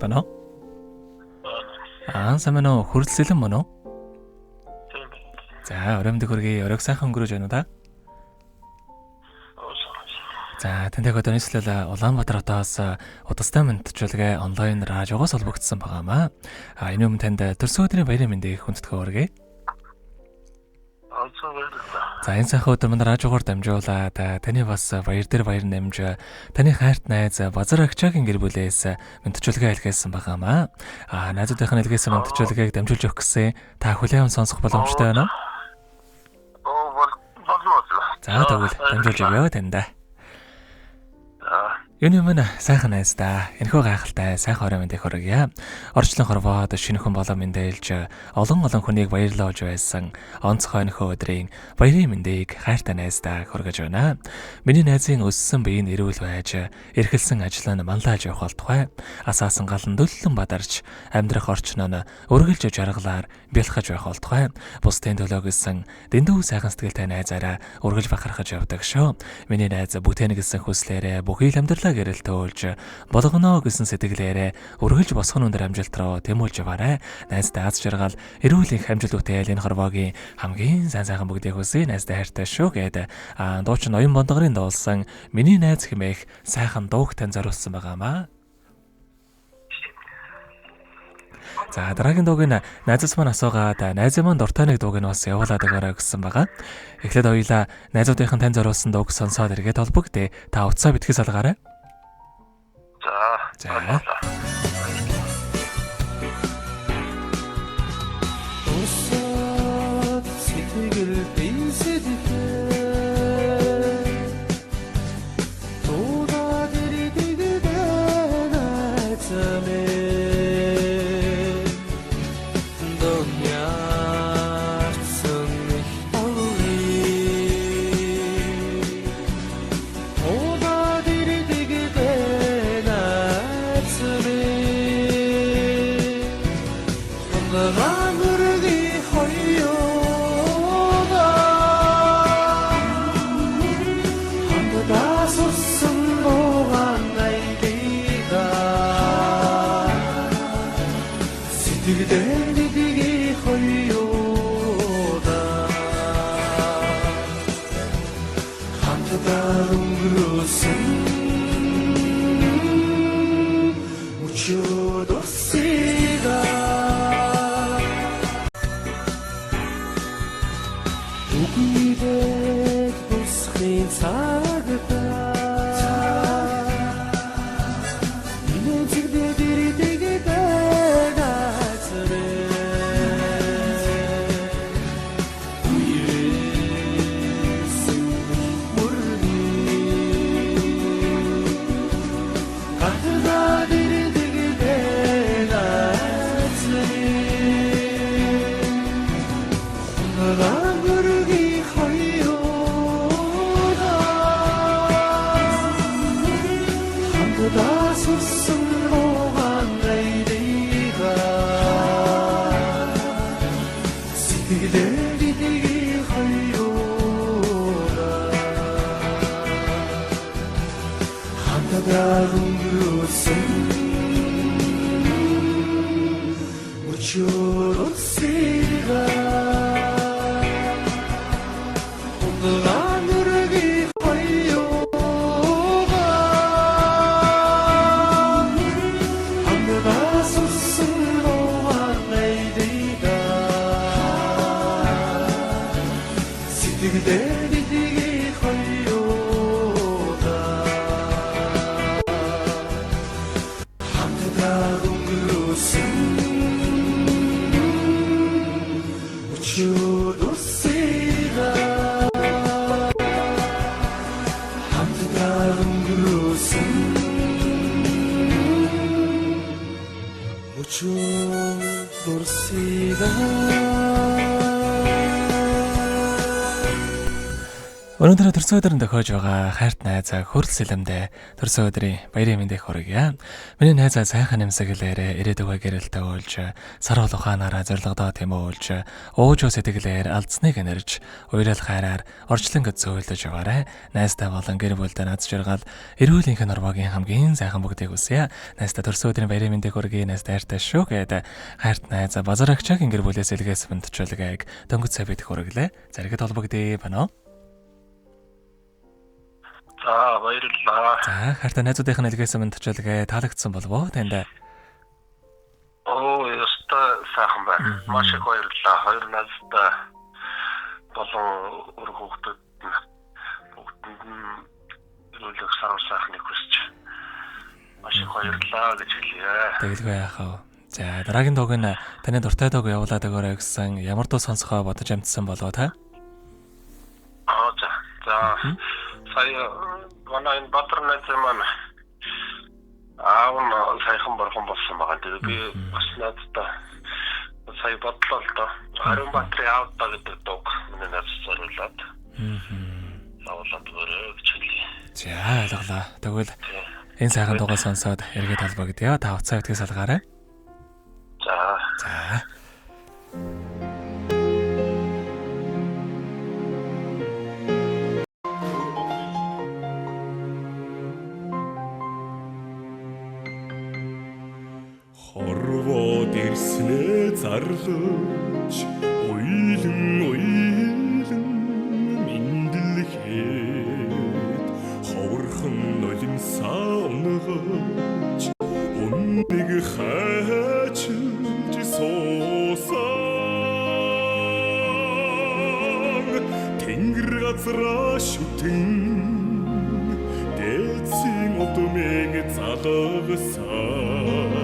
Байна уу? Аа, сайн байна уу? Хүрэлцэлэн мөн үү? Тийм. За, орой мэндийг хүргэе. Оройг сайхан өнгөрөөж байна уу та? За, танд яг одоо нийслэл Улаанбаатар хотоос удастай мэндчилгээ онлайн радиогоос холбогдсон байгаамаа. А энэ өмнө танд төрсөн өдрийн баярын мэндийг хүндэтгэн хүргэе. За, энэ сайхан өдөр мань радиогоор дамжуулаад таны бас баяр дээр баяр нэмж таны хайрт найз Базар Агчаагийн гэр бүлээс мэндчилгээ илгээсэн байгаамаа. А найзуудынх нь илгээсэн мэндчилгээг дамжуулж өгөх гэсэн та хүлээн сонсох боломжтой байна уу? За, тэгвэл дамжуулж өгөө таньда. Энэ юм сайхан найз да. Энэхүү гайхалтай сайхан орой мэндийг хүргье. Орчлон хорвоод шинэхэн болон мэндэлж олон олон хүнийг баярлуулж байсан онцгой энэхүү өдрийн баярын мэндийг хайртай найз да хүргэж байна. Миний найзын өссөн бие нь эрүүл байж, эрхэлсэн ажил нь манлайлж явах болтугай. Асаасан гал нь дүллэн бадарч, амьдрах орчин нь үргэлж жаргалаар бялхаж байх болтугай. Бусдын төлөө гэсэн дэндүү сайхан сэтгэлтэй найзаараа үргэлж бахархаж явдаг шүү. Миний найз бүтээнэ гэсэн хүслээрээ бүхий л амьдралаа гэрэлтүүлж болгоно гэсэн сэтгэлээрээ үргэлж босгон өндөр амжилт руу тэмүүлж яваарай. Найздаа аз жаргал, эрүүл их амжилт бүтээл энэ хорвоогийн хамгийн сайн сайхан бүгдийг хүсье. Найздаа хайртай шүү гээд дуучин Ноён Бондгорын дуулсан Миний найз хэмээх сайхан дууг тань зориулсан байгаамаа. За, дараагийн дууг нь найзаас маань асуугаад найз маань дуртай нэг дууг нь бас явуулаад өгөөрэй гэсэн байгаа. Эхлээд хоёулаа найзуудынхан тань зориулсан дууг сонсоод эргээд холбогдъё. Та утсаа битгий салгаарай. За. За. Усаад сэтгэл бисэдтэй туудаад ирдэг найзам ээ. Дуньяарсан их авъя. Туудаад ирдэг найзам ээ. Хондраа мөргий хоёууда хамтдаа сурсан дугаан айлыга сэтгэлдээ дидгийг хоёууда хамтдаа өнгөрөөсөн мөчөд усыга үгүйдээд бусхын цагта инээцэгдээд ирдэг найз ээ. Үеэсэн мөрний гатнаад ирдэг найз ээ. Хондраа мөргий хоёууда хамтдаа сурсан дугаан айлыга сэтгэлээ дидгийг хоёууда хамтдаа өнгөрөөсөн мөчөр усыга хондраа мөргий хоёууда хамтдаа сурсан дугаан айлыга сэтгэлээ дидгийг хоёууда хамтдаа өнгөрөөсөн мөчөд усыга хамтдаа өнгөрөөсөн мөчөд усыга. Өнөөдөр төрсөн өдөр нь тохиож байгаа хайрт найзаа хөрөл сэлэмдээ төрсөн өдрийн баярын мэндийг хүргье. Миний найзаа сайхан нэмсэглээрээ ирээдүгөө гэрэлтэй уйлж, саруул ухаанаараа зоригдоо тэмүүлж, уужуу сэтгэлээр алдсныг нэрж, уярал хайраар орчлон гэд зөөлөж яваарай. Найзтай болон гэр бүлдээ над жаргал, эрүүл энхэн норвогийн хамгийн сайхан бүгдийг хүсье. Найзтай төрсөн өдрийн баярын мэндийг хүргье. Найзтай хайртай шүү гээд хайрт найзаа базар агчаагийн гэр бүлээс илгээсэн мэдчилгээг дөнгөж сая бид хүргэлээ. Заригд холбогдъё байна уу? За баярлалаа. За хайртай найзуудынх нь илгээсэн мэдчилгээ таалагдсан болов уу танд? Оо ёстой сайхан байна. Маш их баярлалаа. Хоёр найзтай болон үр хүүхдүүд нь бүгдэнд нь эрүүл их сарвар сайхныг хүсэж маш их баярлалаа гэж хэлье. Тэгэлгүй яах вэ? За дараагийн дууг нь таны дуртай дууг явуулаад өгөөрэй гэсэн ямар дуу сонсохоо бодож амтсан болов та? Аа за. За сая манай энэ Баатар найз маань аав нь саяхан борхон болсон байгаа. Тэгээ би бас найзтай сая бодлоо л доо. Ариун Баатрын аавдаа гэдэг дууг миний найз зориулаад. Явуулаад өгөөрэй гэж хэлье. За ойлголоо. Тэгвэл энэ сайхан дуугаа сонсоод эргээд холбогдъё. Та уцаа битгий салгаарай. За. За. Хорвоод ирснээ зарлаж уйлан уйлан мэндэлхэд ховорхон нулимсаа унгаж үннийг хайчилж суусан тэнгэр газраа шүтэн дээдсийн удмын залгасан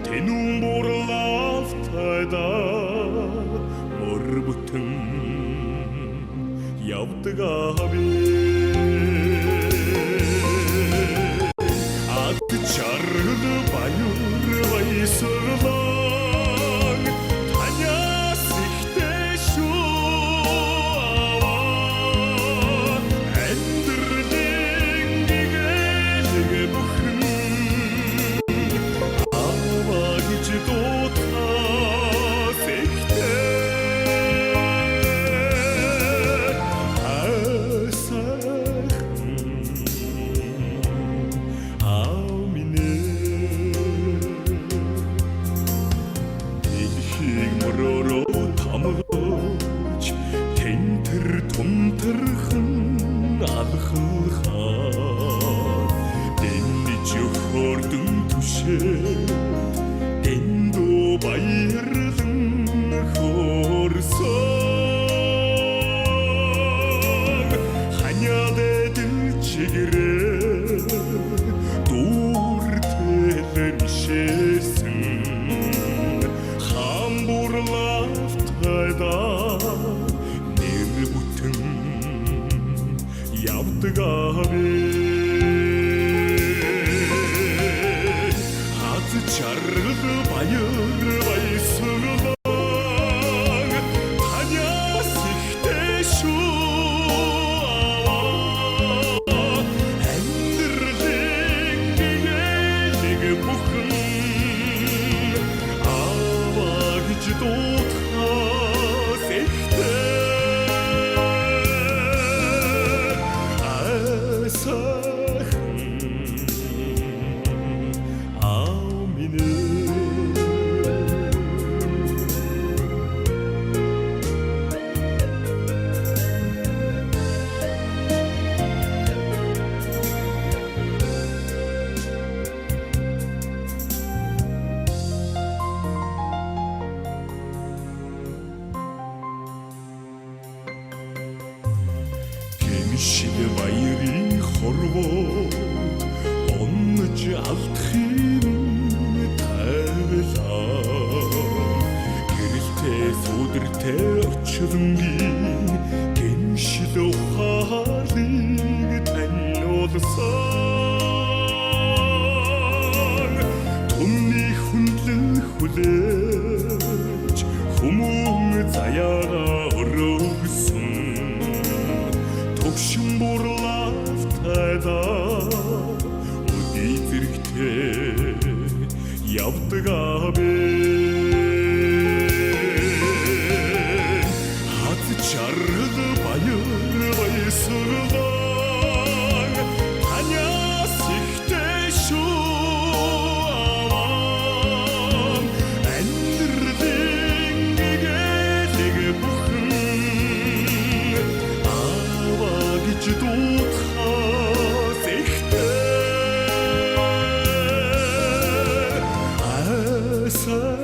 тэнүүн бурлавтайда мөр бүтэн явдаг аби ад чаргал баяр баясгалан танаас ихтэй шүү аваа амьдралын гэгээлэг бүхэн аваа гэж дуудахаас ихтэй айсайхан аав минь ээ. Дэлхийг мөрөөрөө тамгаж тэнтэр тунтархан алхалхаа дэнэж хөрдөн түшээд дэндүү баярлан хөрсөн ханиад чигэрээ дүүртэл мишээсэн хамбурлавтайда нэр бүтэн явдаг аби аз чаргал баяр баясгалан танаас ихтэй шүү аваа амьдралын гэгээлэг бүхэн аваа гэж дуудахаас ихтэй айсайхан аав минь ээ. Гэмшил баярын хорвоод онж алдахын тавилаа гэрэлтэй сүдэртэй очлонгийн гэмшил ухаалыг таниулсан түмний хүндлэл хүлээж хүмүүн заяагаа өргөсөн Төвшин бурлалтайда өдий зэрэгтэй явдаг абэ. Хад чаргал баяр баясгалан танаас ихтэй шүү аваа. Амьдралын гэгээлэг бүхэн аваа гэж дуудахаас ихтэй. Айсайхан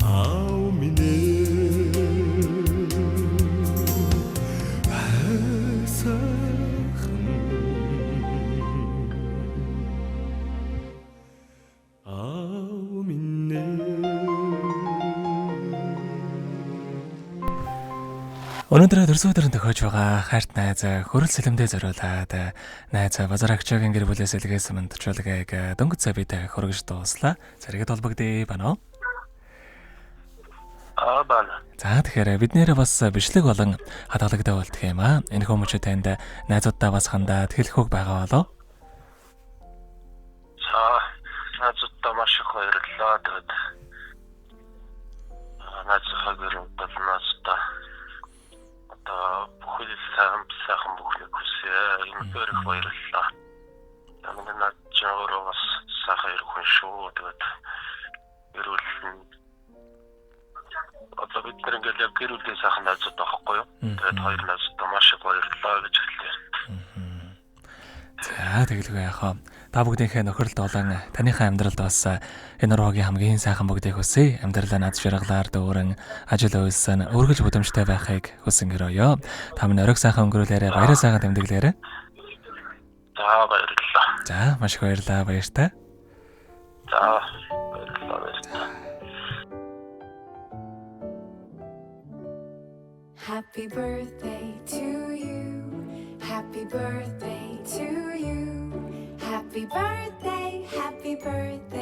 аав минь ээ. Айсайхан аав минь ээ. Өнөөдөр төрсөн өдрөн тохиож байгаа хайрт найз хөрөл сэлэмдээ зориулаад найз Базарагчагийн гэр бүлээс илгээсэн мэндчилгээг дөнгөж сая бид хөргөж дууслаа. Зэрэгэд холбогдъё байна уу? Аа, байна. За, тэгэхээр бид нэрээ бас бичлэг болон хадгалагдаа болтго юм аа. Энэ хүмүүчээ танд найзууддаа бас хандаад хэлэх үг байгаа болов? За, найзууддаа маш их баярлалаа. Тэгээд найзынхаа гэр бүл найзуудаа одоо бүхэл сайхан бүхнийг хүсье. Үнэхээр их баярлалаа. Манай наад чи өөрөө бас сайхан ирэх хүн шүү. Тэгээд эрүүл нь одоо бид нар ингээл яг гэр бүлийн сайхан найзууд байхгүй юу? Тэгээд хоёр найзуудаа маш их баярлалаа гэж хэлье. За, тэгэлгүй яах вэ? Та бүгдийнхээ нөхөрлөлд болон таныхаа амьдралд бас энэ урвагийн хамгийн сайхан бүгдийг хүсье. Амьдралаа над жаргалаар дүүрэн ажил үйлсэн өргөж бүдэмжтэй байхыг хүсэн гэрөөё. Та минь оройг сайхан өнгөрүүлээрэ, баяраа сайхан тэмдэглээрэ. За, баярлалаа. За, маш их баярлалаа, баяртай. За, баярлалаа, баяртай. Happy birthday to you. Happy birthday to you. Happy birthday, happy birthday.